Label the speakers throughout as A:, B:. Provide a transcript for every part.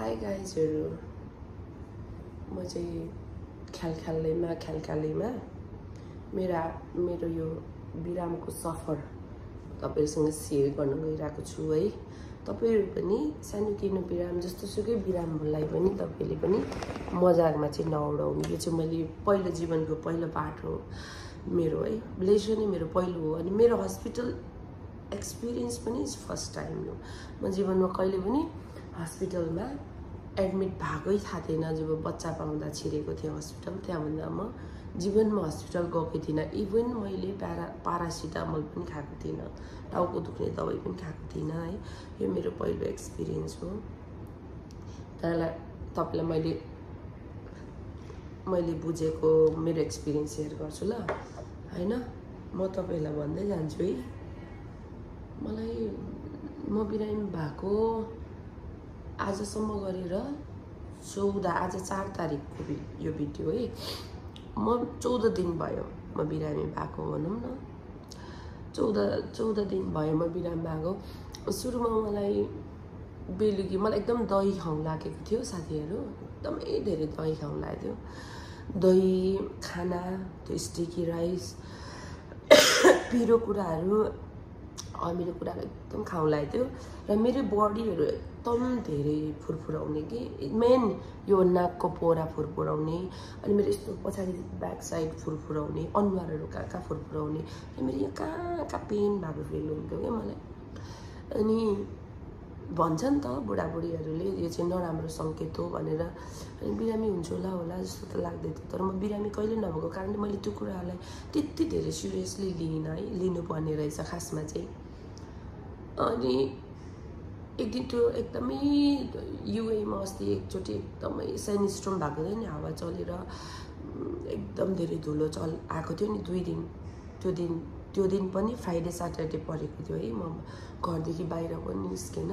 A: High गाइजहरु म चाहिँ ख्यालख्यालैमा मेरो यो बिरामको सफर तपाईहरुसँग शेयर गर्न गइरहेको छु है। तपाईहरु पनि सानोतिनो बिराम जस्तो सुकै बिरामलाई पनि तपाईले पनि मजाकमा चाहिँ नउडाउनु। यो चाहिँ मैले पहिलो जीवनको पहिलो पाठ हो मेरो है। ब्लेजर नै मेरो पहिलो हो अनि मेरो हस्पिटल एक्सपिरियन्स पनि फर्स्ट टाइम हो। म जीवनमा कहिले पनि हस्पिटलमा एडमिट भएकै थाहा थिएन। जब बच्चा पाउँदा छिरेको थिएँ हस्पिटल, त्यहाँभन्दा म जीवनमा हस्पिटल गएको थिइनँ। इभन मैले पारासिटामल पनि खाएको थिइनँ, टाउको दुख्ने दबाई पनि खाएको थिइनँ है। यो मेरो पहिलो एक्सपिरियन्स हो। तपाईलाई मैले बुझेको मेरो एक्सपिरियन्स शेयर गर्छु ल हैन। म तपाईलाई भन्दै जान्छु है। म बिरामी भएको आजसम्म गरेर 14 आज 4 तारिकको यो भिडियो है। म 14 दिन भयो म बिरामी भएको भनौं न। 14 दिन भयो म बिरामी भएको। सुरुमा मलाई बेलुकी मलाई एकदम दही खाउँ लागेको थियो साथीहरु, एकदमै धेरै दही खाउँ लाग्यो। दही खाना, त्यो स्टिकी राइस, पिरो कुराहरु, अमिलो कुराहरु एकदम खाउँ लाग्यो र मेरो बडीहरु एकदम धेरै फुरफुराउने कि मेन यो नाकको पोरा फुरफुराउने अनि मेरो यस्तो पछाडी ब्याक साइड फुरफुराउने, अनुहारहरु कहाँ फुरफुराउने र मेरो यो कहाँ पेन भएको फिल हुन्थ्यो के मलाई। अनि भन्छन् त बुढाबुढीहरुले यो चाहिँ नराम्रो संकेत हो भनेर। अनि बिरामी हुन्छु होला जस्तो त लाग्दै थियो। तर म बिरामी कहिले नभएको कारणले मैले त्यो कुरालाई त्यति धेरै सिरियसली लिइन है, लिनुपर्ने रहेछ खासमा चाहिँ। अनि एक दिन त्यो एकदमै युएमा अस्ति एकचोटि एकदमै सेनिस्ट्रम भएको थियो नि, हावा चलेर एकदम धेरै धुलो आएको थियो नि 2 दिन। त्यो दिन पनि फ्राइडे सटरडे परेको थियो है। म घरदेखि बाहिर पनि निस्केन।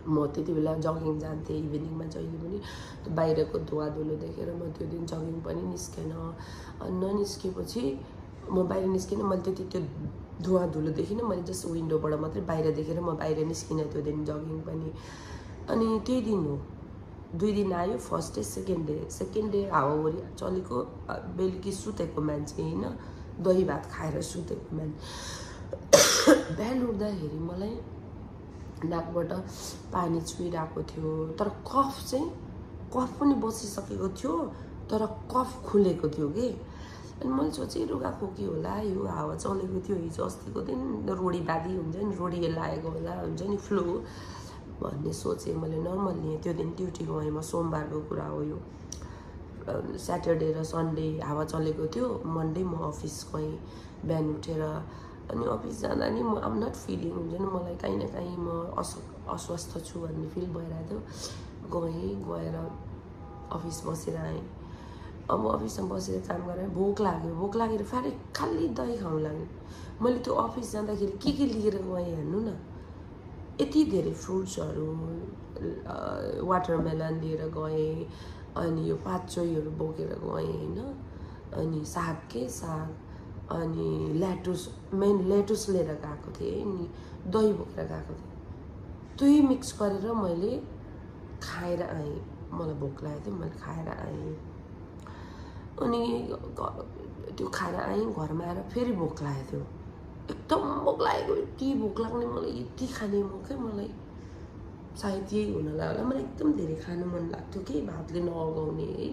A: म त्यति बेला जगिङ जान्थेँ इभिनिङमा जहिले पनि। त्यो बाहिरको धुवा धुलो देखेर म त्यो दिन जगिङ पनि निस्केन। अनि ननिस्केपछि म बाहिर निस्किन, मैले त्यो धुवा धुलो देखिन। मैले जस्ट विन्डोबाट मात्रै बाहिर देखेर म बाहिर निस्किन त्यो दिन जगिङ पनि। अनि त्यही दिन हो 2 दिन आयो, फर्स्ट डे सेकेन्ड डे हावाहुरी चलेको, बेलुकी सुतेको मान्छे हैन, दही भात खाएर सुतेको मान्छे। बिहान उठ्दाखेरि मलाई नाकबाट पानी चुइरहेको थियो। तर कफ पनि बसिसकेको थियो, तर कफ खुलेको थियो के। अनि मैले सोचेँ रुगाखोकी होला, यो हावा चलेको थियो हिजो अस्तिको दिन, रोडी बादी हुन्छ नि, रोडी लागेको होला, हुन्छ नि फ्लू भन्ने सोचेँ मैले। नर्मल लिएँ। त्यो दिन ड्युटी गएँ म, सोमबारको कुरा हो यो। स्याटरडे र सन्डे हावा चलेको थियो। मन्डे म अफिस गएँ बिहान उठेर। अनि अफिस जाँदा नि म आम नट फिलिङ, हुन्छ नि मलाई कहीँ न कहीँ म अस्वस्थ छु भन्ने फिल भइरहेको थियो। गएर अफिस बसेर आएँ। अब अफिसमा बसेर काम गरेर भोक लागेर खाली दही खाउँ लाग्यो। मैले त्यो अफिस जाँदाखेरि के लिएर गएँ हेर्नु न। यति धेरै फ्रुट्सहरु, वाटरमेलन लिएर गएँ, अनि यो 5 चोईहरु बोकेर गएँ हैन। अनि साग, अनि लेटुस लिएर गएको थिएँ नि, दही बोकेर गएको थिएँ। त्यही मिक्स गरेर मैले खाएर आएँ। मलाई भोक लागेको थियो, मैले खाएर आएँ। अनि त्यो खाएर आएँ, घरमा आएर फेरि भोक लागेको थियो। एकदम भोक लागेको, यति भोक लाग्ने मलाई, यति खाने म के, मलाई सायद यही हुनला होला। मलाई एकदम धेरै खानु मन लाग्थ्यो कि भातले नअगाउने है,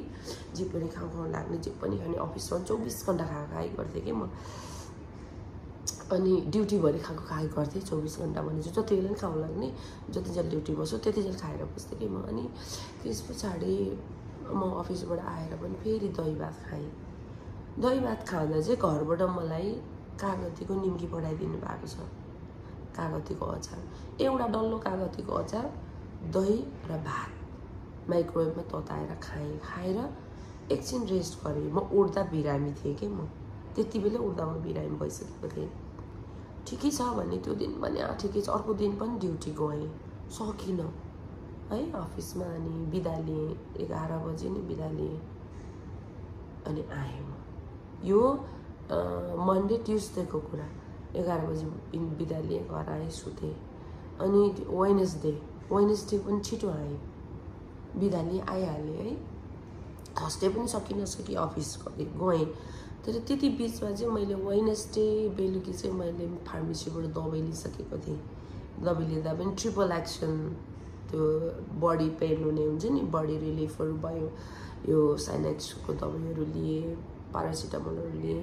A: जे पनि खाउँ लाग्ने, जे पनि खाने। अफिसमा 24 घण्टा खाइ गर्थेँ कि म। अनि ड्युटीभरि खाइ गर्थेँ 24 घण्टा भने चाहिँ जति बेला नि खाउँ लाग्ने, जति जेल ड्युटी बस्छु त्यति जेल खाएर बस्थेँ कि म। अनि त्यस पछाडि म अफिसबाट आएर पनि फेरि दही भात खाएँ। दही भात खाँदा चाहिँ घरबाट मलाई कागतीको निम्की पठाइदिनु भएको छ, कागतीको अचार, एउटा डल्लो कागतीको अचार, दही र भात माइक्रोवेभमा तताएर खाएर एकछिन रेस्ट गरेँ। म उठ्दा बिरामी थिएँ कि म, त्यति बेला उठ्दा म बिरामी भइसकेको थिएँ। ठिकै छ भने त्यो दिन भने ठिकै छ। अर्को दिन पनि ड्युटी गएँ, सकिनँ है अफिसमा। अनि बिदा लिएँ, 11 बजे नि बिदा लिएँ। अनि आएँ म। यो मन्डे ट्युसडेको कुरा, 11 बजे बिदा लिएँ, घर आएँ, सुतेँ। अनि वेडनेसडे पनि छिटो आएँ, बिदा लिएँ आइहालेँ है। थर्सडे पनि सकिनसकी अफिस गएँ। तर त्यति बिचमा चाहिँ मैले वेडनेसडे बेलुकी चाहिँ मैले फार्मेसीबाट दबाई लिइसकेको थिएँ। दबाई लिँदा पनि ट्रिपल एक्सन त्यो बडी पेन हुने हुन्छ नि, बडी रिलिफहरू भयो, यो साइनेक्सको दबाईहरू लिएँ, प्यारासिटामोलहरू लिएँ।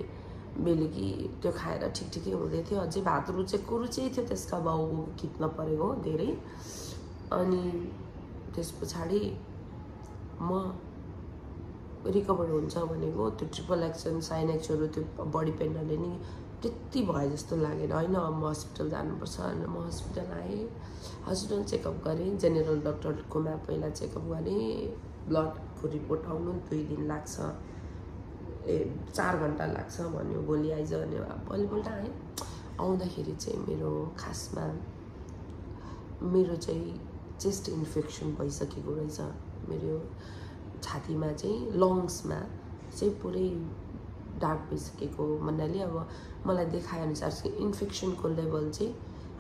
A: बेलुकी त्यो खाएर ठिकै हुँदै थियो। अझै भात रुचै थियो, त्यसका बाउको खिच्न परेको धेरै। अनि त्यस पछाडि म रिकभर हुन्छ भनेको त्यो ट्रिपल एक्सन साइनेक्सहरू त्यो बडी पेनहरूले नि त्यति भयो जस्तो लागेन होइन। अब म हस्पिटल जानुपर्छ भनेर म हस्पिटल आएँ। हस्पिटल चेकअप गरेँ, जेनरल डक्टरकोमा पहिला चेकअप गरेँ। ब्लडको रिपोर्ट आउनु 2 दिन लाग्छ, 4 घन्टा लाग्छ भन्यो, भोलि आइज भन्यो। भोलिपल्ट आएँ। आउँदाखेरि चाहिँ मेरो चाहिँ चेस्ट इन्फेक्सन भइसकेको रहेछ। मेरो छातीमा चाहिँ लङ्समा चाहिँ पुरै डार्क भइसकेको भन्नाले अब मलाई देखाएअनुसार चाहिँ इन्फेक्सनको लेभल चाहिँ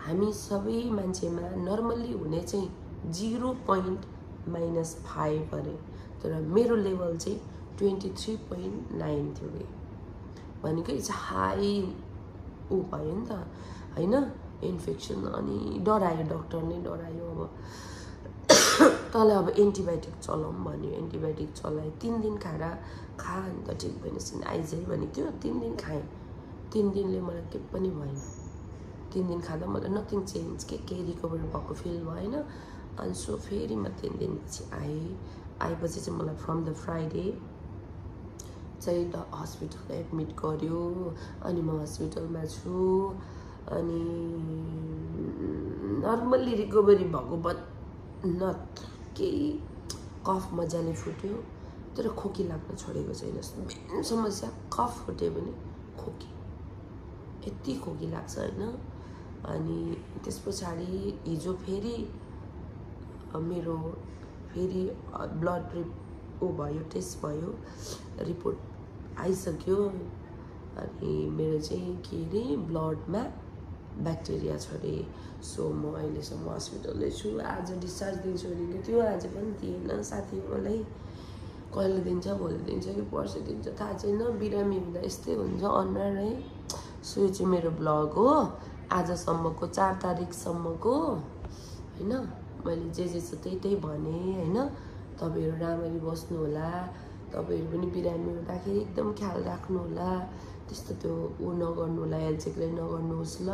A: हामी सबै मान्छेमा नर्मल्ली हुने चाहिँ 0.-5 अरे, तर मेरो लेभल चाहिँ 23.9 थियो कि भनेको इट्स हाई ऊ भयो नि त होइन इन्फेक्सन। अनि डरायो, डक्टर नै डरायो। अब तँलाई अब एन्टिबायोटिक चलाउँ भन्यो। एन्टिबायोटिक चलाएँ, 3 दिन खाएर खा अन्त ठिक भएन आइज भनेको थियो। 3 दिन खाएँ। 3 दिनले मलाई केही पनि भएन। 3 दिन खाँदा मलाई नथिङ चेन्ज, के रिकभर भएको फिल भएन। अनि सो फेरि म 3 दिनपछि आएपछि चाहिँ मलाई फ्रम द फ्राइडे चाहिँ हस्पिटल एडमिट गर्यो। अनि म हस्पिटलमा छु। अनि नर्मल्ली रिकभरी भएको बट नट केही कफ मजाले फुट्यो, तर खोकी लाग्न छोडेको छैन। मेन समस्या कफ फुट्यो भने खोकी, यति खोकी लाग्छ होइन। अनि त्यस पछाडि हिजो फेरि मेरो ब्लड भयो, टेस्ट भयो, रिपोर्ट आइसक्यो। अनि मेरो चाहिँ के अरे ब्लडमा ब्याक्टेरिया छ अरे। सो म अहिलेसम्म हस्पिटलमै छु। आज डिस्चार्ज दिन्छु भनेको थियो, आज पनि दिएन। साथी मलाई कहिले दिन्छ, भोलि दिन्छ कि पर्सि दिन्छ थाहा छैन। बिरामी हुँदा यस्तै हुन्छ अनुहार है। सो यो चाहिँ मेरो ब्लग हो आजसम्मको, 4 तारिकसम्मको होइन। मैले जे छ त्यही भने होइन। तपाईँहरू राम्ररी बस्नु होला। तपाईँहरू पनि बिरामी हुँदाखेरि एकदम ख्याल राख्नु होला। त्यस्तो त्यो ऊ नगर्नु होला, हेलचेक्राइ नगर्नुहोस् ल।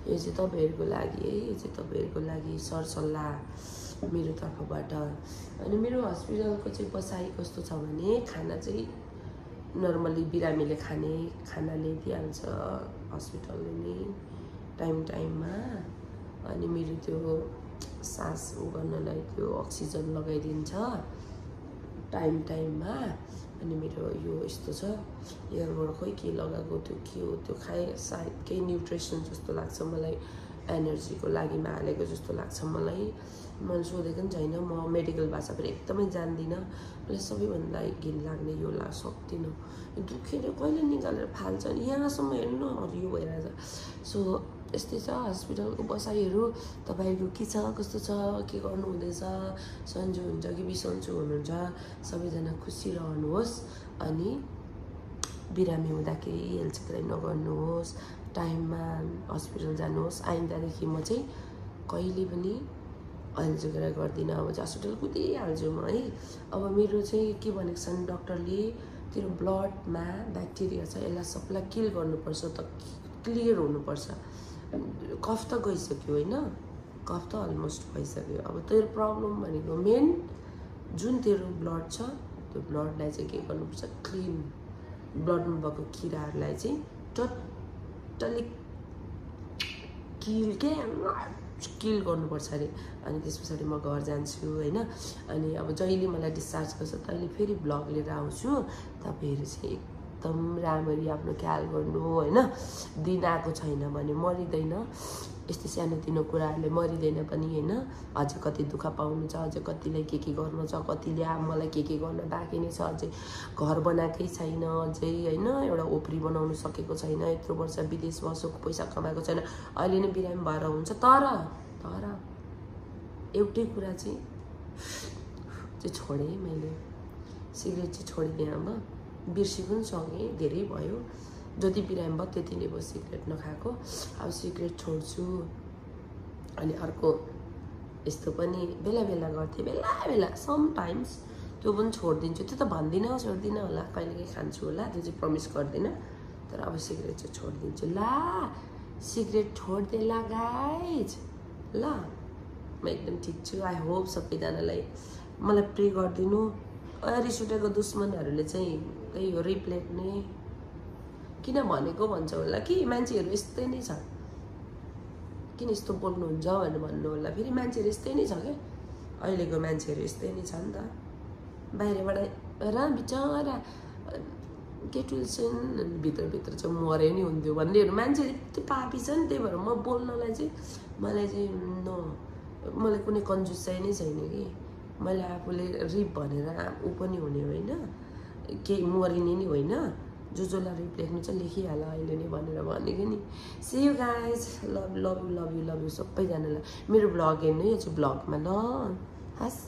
A: यो चाहिँ तपाईँहरूको लागि है, यो चाहिँ तपाईँहरूको लागि सरसल्लाह मेरो तर्फबाट। अनि मेरो हस्पिटलको चाहिँ बसाइ कस्तो छ भने खाना चाहिँ नर्मली बिरामीले खाने खाना ल्याइदिइहाल्छ हस्पिटलले नै टाइममा। अनि मेरो त्यो सास ऊ गर्नलाई त्यो अक्सिजन लगाइदिन्छ टाइममा। अनि मेरो यो यस्तो छ, यहाँबाट खोइ के लगाएको त्यो के हो त्यो खाएँ, सायद केही न्युट्रिसन जस्तो लाग्छ मलाई, एनर्जीको लागि हालेको जस्तो लाग्छ मलाई। मैले सोधेको पनि छैन, म मेडिकल भाषा पनि एकदमै जान्दिनँ। मलाई सबैभन्दा घिन लाग्ने यो सक्दिनँ, दुखेर कहिले निकालेर फाल्छ नि, यहाँसम्म हेर्नु हरियो भइरहेछ। सो यस्तै छ हस्पिटलको बसाइहरू। तपाईँहरूको के छ, कस्तो छ, के गर्नु हुँदैछ, सन्चो हुन्छ कि बिसन्चो हुनुहुन्छ, सबैजना खुसी रहनुहोस्। अनि बिरामी हुँदाखेरि हेलचेक्राइ नगर्नुहोस्, टाइममा हस्पिटल जानुहोस्। आइन्दादेखि म चाहिँ कहिले पनि हेलचेक्राइ गर्दिनँ। अब चाहिँ हस्पिटल कुदिहाल्छु म है। अब मेरो चाहिँ के भनेको छन् डक्टरले, तेरो ब्लडमा ब्याक्टेरिया छ, यसलाई सबलाई किल गर्नुपर्छ, त क्लियर हुनुपर्छ। कफ त गइसक्यो होइन, कफ त अलमोस्ट भइसक्यो। अब तेरो प्रब्लम भनेको मेन जुन तेरो ब्लड छ त्यो ब्लडलाई चाहिँ के गर्नुपर्छ, क्लिन, ब्लडमा भएको किराहरूलाई चाहिँ टोटली किल गर्नुपर्छ अरे। अनि त्यस पछाडि म घर जान्छु होइन। अनि अब जहिले मलाई डिस्चार्ज गर्छ तैँले फेरि ब्लग लिएर आउँछु। तपाईँहरू चाहिँ एकदम राम्ररी आफ्नो ख्याल गर्नु होइन। दिन आएको छैन भने मरिँदैन, यस्तो सानोतिनो कुराहरूले मरिँदैन पनि होइन। अझै कति दुःख पाउनु छ, अझै कतिलाई के गर्नु छ, कतिले अब मलाई के गर्न बाँकी नै छ, अझै घर बनाएकै छैन, अझै होइन एउटा ओप्री बनाउनु सकेको छैन, यत्रो वर्ष विदेश बसेको पैसा कमाएको छैन, अहिले नै बिरामी भएर हुन्छ। तर एउटै कुरा चाहिँ चाहिँ छोडेँ मैले सिगरेट चाहिँ छोडिदिएँ अब बिर्सी पनि सकेँ धेरै भयो जति बिराम भयो त्यति नै भयो सिगरेट नखाएको अब सिगरेट छोड्छु अनि अर्को यस्तो पनि बेला बेला गर्थेँ बेला बेला समटाइम्स त्यो पनि छोडिदिन्छु त्यो त भन्दिनँ छोड्दिनँ होला कहिलेकाहीँ खान्छु होला त्यो चाहिँ प्रमिस गर्दिनँ तर अब सिगरेट चाहिँ छोडिदिन्छु ला सिगरेट छोड्दै ला गाइज ल म एकदम ठिक छु आई होप सबैजनालाई मलाई प्रे गरिदिनु रिस उठेको दुश्मनहरूले चाहिँ त्यही हो रिप्लेट नै किन भनेको भन्छ होला कि मान्छेहरू यस्तै नै छ किन यस्तो बोल्नुहुन्छ भनेर भन्नु होला फेरि मान्छेहरू यस्तै नै छ क्या अहिलेको मान्छेहरू यस्तै नै छ नि त बाहिरबाट र बिचरा केटुल्सन भित्रभित्र चाहिँ मरे नि हुन्थ्यो भन्नेहरू मान्छेहरू यति पापी छ नि त्यही भएर म बोल्नलाई चाहिँ मलाई चाहिँ मलाई कुनै कन्जुस चाहिँ नै छैन कि मैले आफूले रिप भनेर ऊ पनि हुने होइन केही मरिने नि होइन जसलाई रिप लेख्नु चाहिँ लेखिहाल अहिले नै भनेर भनेको नि see you guys love love you love you love you सबैजनालाई मेरो भ्लग हेर्नु यो चाहिँ भ्लगमा ल हस्